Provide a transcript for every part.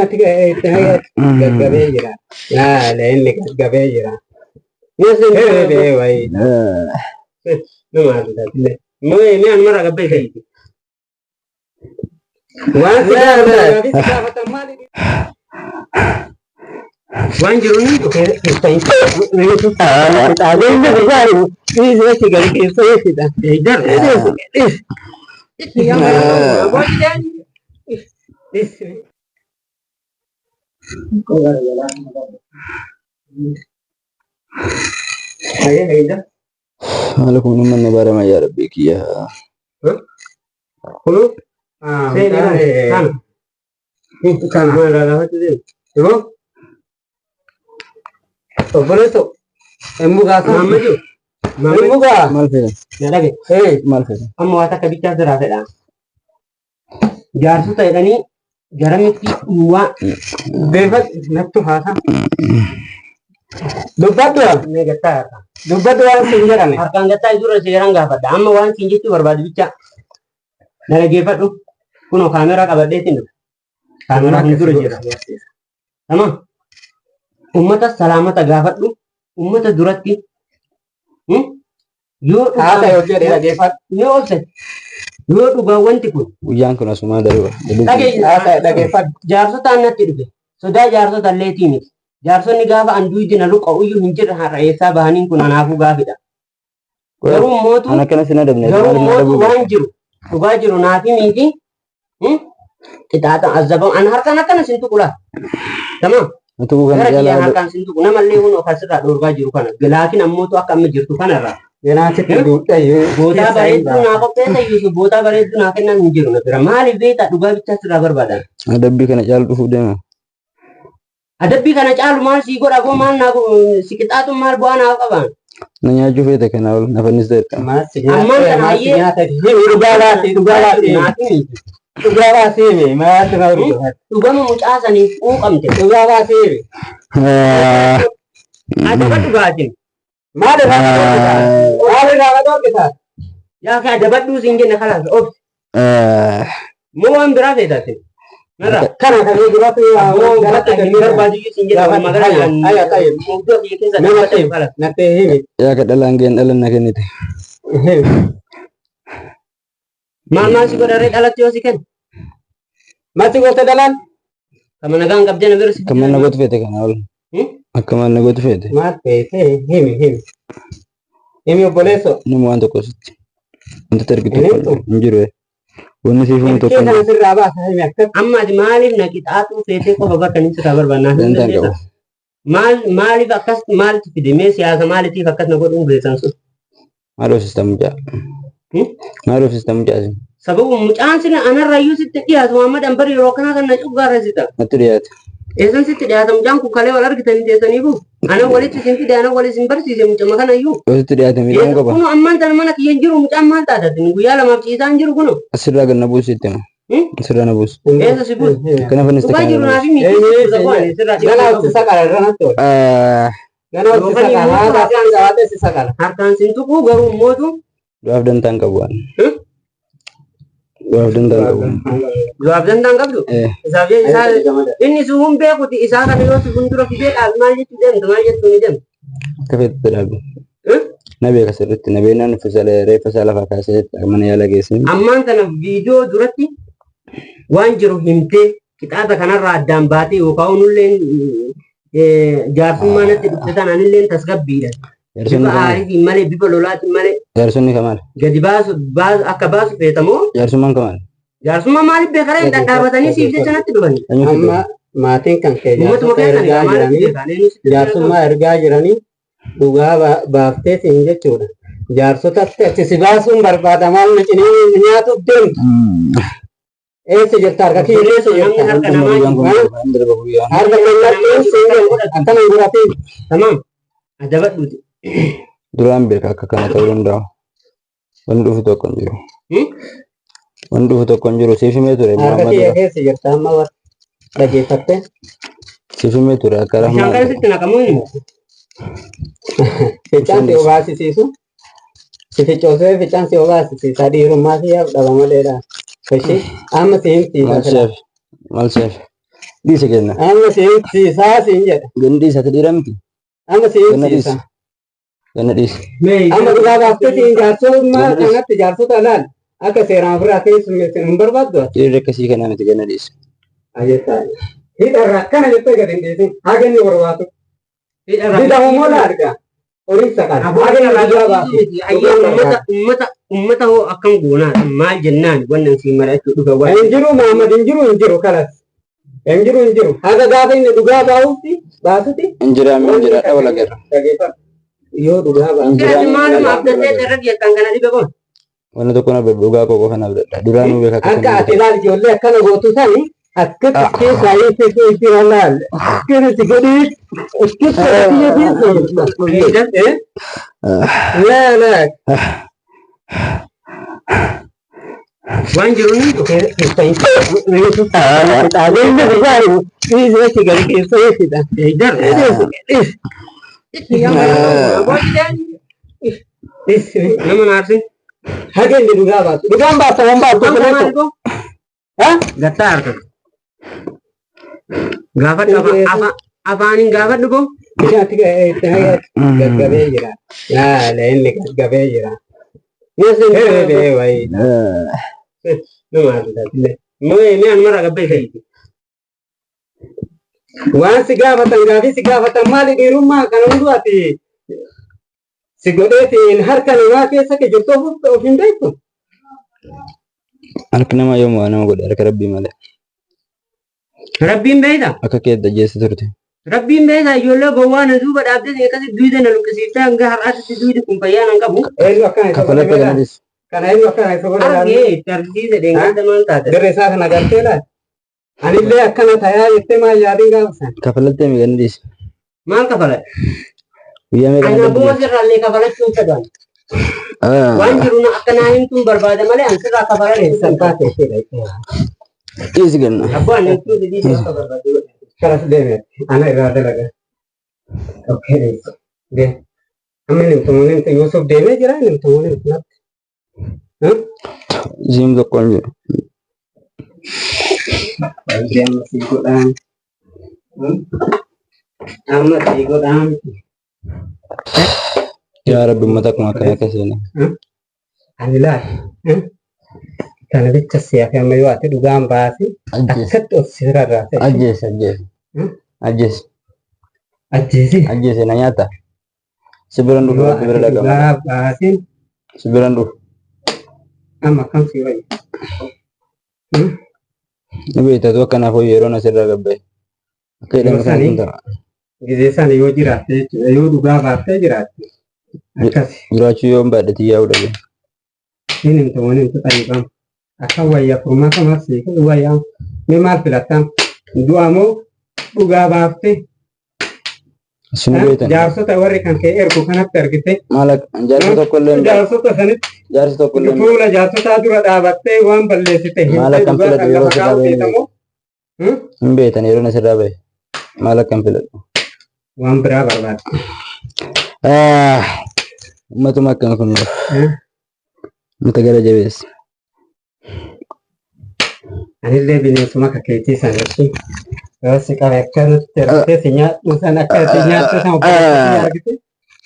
Bishaan itti gaggabee jira. Laala inni gaggabee jira. Hirribee wayii. Nama argate. Mee mee anuma irraa gabbee ta'e. Waan si gaafatan si gaafatan maali? Waan jiru ni Haala kun uummanni barama yaa rabbii kiyya. Obboleesso, immoo Maamma jiru. Immoo Maal fedhan? Na dhage. Maal fedhan? Amma waa takka bichaa siraa fedha. Jaarsota jedhanii garamitti waa beefa nattu haasa. Dubbadhu mee gattaa harkaan. Dubbadhu waan siin jedhame. Harkaan gattaa dura seeraan gaafadha. Amma waan siin jechuu barbaadu bicha. Na dhageeffadhu. Kunoo kaameraa qabadheetiin dhufe. Kaameraa fuuldura jira. Tamam. Uummata salaamata gaafadhu. Uummata duratti. Yoo Haasa yoo jedhe dhageeffadhu. Yoo obse. Yoo dhugaa wanti kun Guyyaan kun asumaa darba. Haasa dhageeffadhu. Jaarsotaan natti dhufe. Sodaa jaarsota illeetii miti. Jaarsonni gaafa anduuji na luqa uyyuu hin jirre har'a eessaa bahaniin kun anaafuu gaafidha. Garuu mootu An akkana sin adabne. Garuu Maaliif na mootu adabuu waan jiru dhugaa jiru naafi miti. Qixaaxa azabam an harkaan akkana sin tuqu laa. Tamam. Utuu kana Gara jala kiyyaan harkaan sin tuqu namallee hunoo kan sirraa dhoorgaa jiru kana. Laakiin ammootu akka amma jirtu kanarraa. Ganaa sitti duudhaa Bootaa bareedduu naa qopheessa Yusuf, bootaa bareedduu naa kennan hin jiru na bira. Maaliif beektaa? Dhugaa bichaa sirraa barbaadan. Adabbii kana caalu dhufuu deema. Adabbii kana caalu maal sii godha boo? Maal naa si qixaaxuun maal bu'aa naa qaban? Na nyaachuu feete kana ol na fanniste. Ammaan kana hayyee Nyaata dhugaa baasii, dhugaa baasii, Naaf himi. Dhugaa baasii himi, maal na hordofan. Dhugama mucaa saniif quuqamte. Dhugaa baasii himi. Adaba dhugaatiin. Maal irraa dhorkitaa? Maal irraa dhorkitaa? Yaa kee adabadhuu siin jenne kalaas obsi. Moo waan biraa feetaate? Narraa. Kana kan duratti Moo galatti bakka hin kennuu barbaadu siin jenne Gaafadhu. magaalaa Hayya, hayya. mawduu kiyya keessa Nama dhaabbatan ta'e kalaas. natti himi. Yaa ka dhalaan ga'een dhalan na kennite. Himi. Maal maal si godharee dhalatti yoo si kennu? Matti goota dhalaan? Kama nagaan qabdee na bira si Akka maal na gootu feete kana ol. Akka maal na gootu feete. Maal feete? Himi, himi. Himi obboleesso. Nama waan tokko sitti. Wanti argitu Hin tokko hin jiru. Wanni siif himu tokko Ilkee hin kana jiru. sirraa baasa himi akka. Amma ati maaliif na qixaaxuu feetee qofa bakka inni sirraa barbaadna? Dantaan qabu. Maal maaliif akkas maaltu fide? Mee siyaasa maaliitiif akkas na godhuun beekan sun? Maal hoosista mucaa? Maal hoosista mucaa isin? Sababa mucaan sina anarrayyuu sitti dhiyaatu Muhammad Anbar yeroo akkanaa kan na cuggaarresita. Natti dhiyaate. Eessan sitti dhiyaata mucaan kun? Kalee wal argitanii teessaniifu. Ana walitti isin fide, ana wal isin barsiise mucama kanayyuu. Yoo sitti dhiyaate miidhamuu qaba. Kunu ammaan tana mana kiyya hin jiru mucaan, maal taata? Guyyaa 2f ciisaa hin jiru kunu. Asirraa gad na buusi itti hima. Asirraa na buusi. Eessa si buusi? Akkana fanniste Dhugaa kana jiru na naaf buusi. himi. Sirraa Gana si saqala irra natti ol. Gana si saqala haasa afaan gabaatee si saqala. Harkaan sin tuquu garuu mootu Du'aaf dantaan qabu waan. Du'aaf dantaan qabu. Du'aaf dantaan qabdu. Eh. Isaaf jecha isaa inni si hun beekuti isaa kana yoo si fuuldura fidee dhaabe maal jechuu deemtu? Maal jechuu ni deemtu? Akka feetetti dhaabi. Na beeka sirriitti. Na beeknaan uffisa reeffa isaa lafaa kaasee mana yaala geessee. Ammaan kana viidiyoo duratti waan jiru himtee qixaaxa kanarraa addaan baatee yookaan nulleen jaarsummaa natti dhufte sana anilleen tasgabbiidha. Jaarsonni Bifa kamaal? aariitiin malee, bifa lolaatiin malee Jaarsonni kamaal? Gadi baasu akka baasu feetamoo? Jaarsummaan kamaal? Jaarsummaa maaliif beekaree hin dhadhaabatanii siif jecha natti dhufanii? Eenyu fide? Amma maatiin kan kee Uummatuma jaarsota keessan ergaa maaliif jiranii beekan? Eenyu sitti jaarsummaa ergaa jiranii dhugaa baaftee siin jechuudha. Jaarsotatti achi si baasuun barbaada, maal na cinii nyaatuuf deemtu. Eessa jirta? Harka kiyya keessa Namni jirta. harka namaa Guyyaan kun darba, hin darba guyyaan. Harka kennadhu siin jedhu akkana hin godhatin. Tamam. Adabadhuuti. Duraan beeka akka kana ta'uu danda'u. Wanni dhufu tokko hin jiru. Wanni dhufu tokko hin jiru. Siif himee ture. Harka Muhammad kiyya dura. keessa jirta amma war dhageeffatte. Siif himee ture akka Bishaan rahmaan. kana sitti naqamuu hin Ficcaan si obaasisiisu. Si ficcoosee ficcaan si obaasisiisa, dhiirummaa si yaaf dhaba maleedha. Ishi amma si himsiisa Maal sila. siif? Maal siif? Dhiisi kenna. Amma si himsiisaa siin jedha. Ganni dhiisi ati dhiira miti. Amma si Ganna himsiisa. dhiisi. Ganna dhiisi. Amma dhugaa baafteetiin jaarsummaa kanatti jaarsota laal akka seeraan ofirraa keessummeessan hin barbaaddu ati. Dhiirri akkasii kanaa miti ganna dhiisi. Ajeessaa. Hidharraa akkana jettee gadi hin dhiisin. Haga inni barbaadu. Hidhamu moo laarga? Horiin saqal. Haga inni dhugaa baasu. Ummata ummata hoo akkam goonaa maal jennaan wannan siin mari'achuu dhufe waan. Hin jiru Mahammad hin jiru hin jiru kalas. Hin jiru hin jiru. Haga gaafa inni dhugaa baasutti baasutti. Hin jiraame hin jiraadha wal agarra. Dhageeffadhu. Yoo dhugaa Hin baasu. jiraame Maaluma abdattee irra geessan kana dhibe kun. Wanni tokko na dhugaa koo qofa na abdadha. Duraanuu beeka akka Akka ati ilaal ijoollee akkana gootu sani akkatti keessaa hiikee itti ilaal. Akkatti godhii akkatti godhii. Laa laa. Waan jiru ni nama naarsin. Haga inni dhugaa baasu. Dhugaan baasa waan baatu tokko. Gattaa harka. Gaafadhu afaaniin gaafadhu boo. Bishaatti gaggabee jira. Laala inni gaggabee jira. Bee wayii. Nama argite. Mee mee anuma gabbee ta'e. Waan si gaafatan gaafii si gaafatan maali dhiirummaa kana hunduu ati si godheetiin harka namaa keessa ke jirtu of hin beektu. Harki namaa yoom waa nama godhe harka rabbii malee. Rabbiin beekta. Akka keetti ajjeessa turte. Rabbiin beekta ijoollee gowwaa na duuba dhaabdee akkasi duyda na luqqisiiftee hanga har'aatti duydi kun fayyaa nan qabu. Eenyu akkana isa godhe Kafalatta beekaa? kana dhiisi. Kana eenyu akkana isa godhe laala? Argee itti argisiise deengadda maal taate? Dirree isaa kana gartee laala? Anillee akkana tayaa jettee maal yaadin gaafa Kafalattee mi ganni dhiisi. Maal kafala? Guyyaa meeqa Ana na boo gaddi sirraallee kafalachuun fedhan. Waan jiru na akka naa himtuun barbaada malee an sirraa kafalan San taate isheedha. Dhiisi ganna. Abbaan himtuu didii akka barbaadu. Karas deeme ana irraa dalaga. Okay. Deem. Amma nimtu nimtu Yusuf deemee jira nimtu nimtu natti. Isiin tokko hin jiru. Amma si godhaan. Amma si godhaan. Yaa Rabbi uummata akkuma akkana akka seena. Ani laal. Kana bicha siyaaf amma yoo ati dhugaan baasi Ajjeese. akkatti of si rarraase. Ajjeese ajjeese. Ajjeese. Ajjeesi. Ajjeese na nyaata. Si biran dhufu Yoo rabbi bira ati dhaqama. dhugaa baasin Si biran dhufu. amma akkam si wayya. Ni beektatu akkanaaf hojii yeroon asirraa gabbaye. Akka jedhamu Yoo kana sanii kun ta'a. Gizee sana yoo jiraatte jechuudha yoo dhugaa baaftee jiraatte akkasi. Jiraachuu yoo hin baadhe xiyyaa'uu dhabe. Inni himtu waan himtu xayyifama. Akka wayya furmaata maal sii wayyaa mee maal filattaa? Du'a moo dhugaa baaftee Isin beektan. jaarsota warri kan kee ergu kanatti argite Maal akka jaarsi tokko illee hin beeku. jaarsota sanitti Jaarsi tokko illee hin beeku. fuula jaarsotaa dura dhaabattee waan balleessite Maal himtee akkam dhugaa filatu kan yeroo lafa asirraa kaa'uu bahe hin feetamoo beeku. Hin beektan yeroon asirraa bahe. Maal akkam filadhu. waan biraa barbaadde. Uummatuma akkam kun uummata gara jabeessa. Anillee bineensuma akka keetii sana ishee yoo si qabe akkanatti argitee si nyaadhu sana akka si nyaattu sana obboleessa argite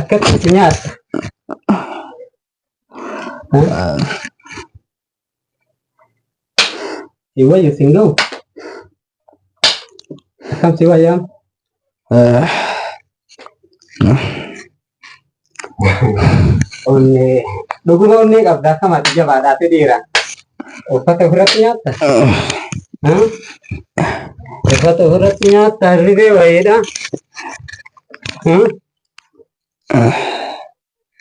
akkatti si nyaatta. Si wayyu si hin ga'u. Akkam si wayyaa? Onnee dhuguma onnee qabda akkam ati jabaadhaa fi dhiira. Uffata ofirratti nyaatta? Uffata ofirratti nyaatta hirribee wayiidha.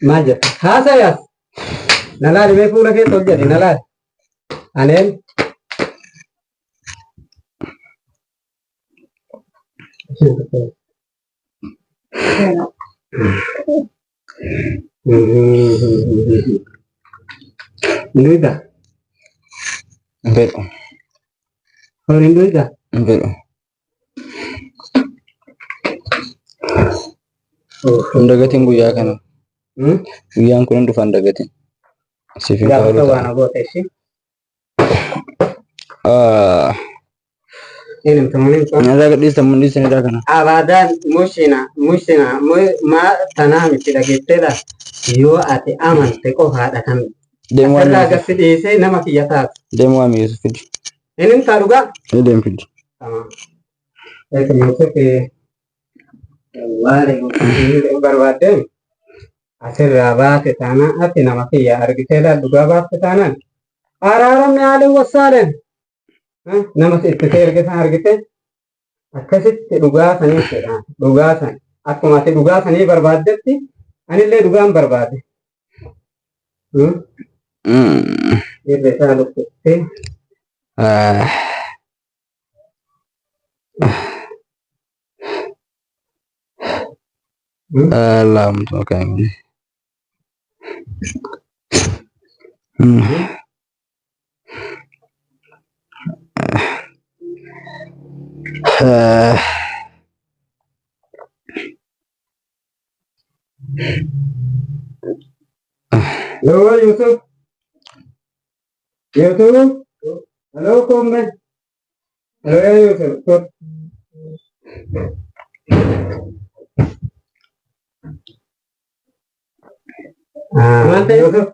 Maal jetta? Haasayaas. Na laali mee fuula keessa ol jedhi na laali. Aneen. Nduida. Hin fedhu. Horiin nduida. Hin fedhu. Hin dagatin guyyaa kana. Guyyaan kun hin dhufa hin dagatin. Siif hin Gaafa kafalu waan ta'a. goota ishee. Ah. Inni tumanii kun. Irraa gadhiistan mun dhiistan irraa kana. Abaadaan mushina mushina maa tanaa miti dhageetteedha. Yoo ati amante qofaadha kan Deemu waan asirraa Yusuf. gasi dhiisee nama kiyya taatu. Deemu waan Yusuf fidi. Inni taa dhugaa. Deemu fidi. Tamam. Eeti Yusuf waan barbaaddeen asirraa baate taanaan ati nama kiyya argiteedha dhugaa baafte taanaan araaramni haaliin wassaaleen nama itti ta'e erga argite akkasitti dhugaa sanii jedha dhugaa san akkuma ati dhugaa sanii barbaaddetti anillee dhugaan barbaade. Irra isaa lukkuttee Allahumma kan. Hello Yusuf. Yusuf. Hello Komme. Hello ya Yusuf. Maal ta'e? Yusuf.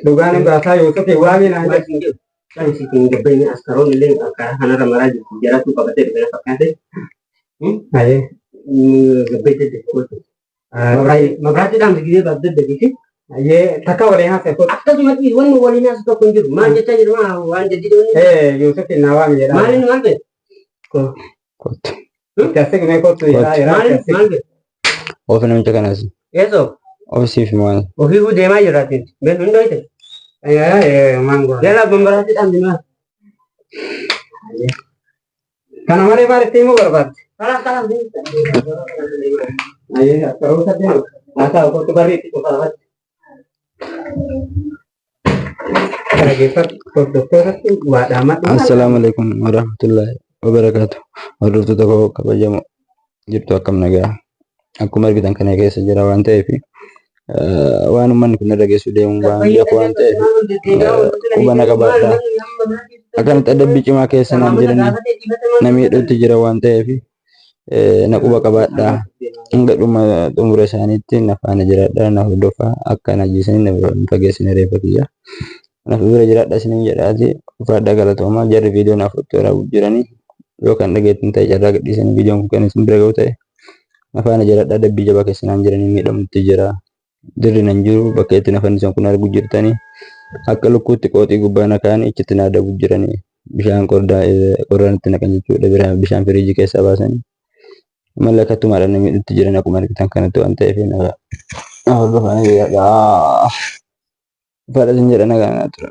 Dhugaan hin baasaa Yusuf waami naan jedhe. Kan isiin gabbayni askaroon illee karaa kanarra maraa jirtu jaratu qabatee dhufe fakkaate. Aye. Gabbayte deekooti. Mabraati dhaamsi gisee baaf daddabisi. Aye takka waliin haasa'e kottu. Akkasumatti wanni waliin haasu tokko hin jiru. Maal jechaa jiru waan jaddi wanni. Eh Yusuf naa waami jedha. Maal inni maal ta'e? Kottu. Itti asiqnee kottu jedha. Maal Itti maal ta'e? Ofi namicha kanas. Eesoo Ofi siif maal. ofiifuu deemaa jiraatiin. Beeku hin dhoyte. asiqnee. Maangoo. Jala bambaraatti dhaamsi maal? Kana malee maal itti himuu barbaadde? Karaa karaa. Aye askaroota deemu. Haasaa kottu barri itti cufa lafatti. Dhaggeeffadhu hordoftootatti waa dhaamadhu. Assalaamu alaikum warahmatullahi wabarakatuh. Hordoftoota koo kabajamoo jirtu akkam nagaa. Akkuma argitan kana keessa jira waan ta'eef waan uummanni kun irra geessu deemuun waan beeku waan ta'eef quba qabaadha. Akkanatti adabbii cimaa keessa naan jiranii namni hedduutti jira waan ta'eef na quba qabaadha. Hanga dhuma xumura isaaniitti na faana jiraadha na hordofaa akka na ajjeesanii na bira hin fageessine reeffa kiyya. Kanaaf bira jiraadha isiniin jedhaati uffadha galatoomaa jarri viidiyoo naaf waraabuuf jiranii yoo kan dhageettan ta'e carraa gadhiisanii viidiyoon kun kan isin bira ga'u ta'e na faana jiraadha adabbii jabaa keessa naan jiranii miidhamutti jira. Dirri nan jiru bakka itti na fannisan kun arguu jirtanii akka lukkuutti qooxii gubbaa na kaa'anii achitti na adabu jiranii bishaan qorraan itti naqan jechuudha bishaan firiijii keessaa baasanii. Malee akkattumaadhaan na miidhutti jiran akkuma argitan kanatti waan ta'eef na hordofaa jiraadha. Uffadha isin jedha nagaa naa tura.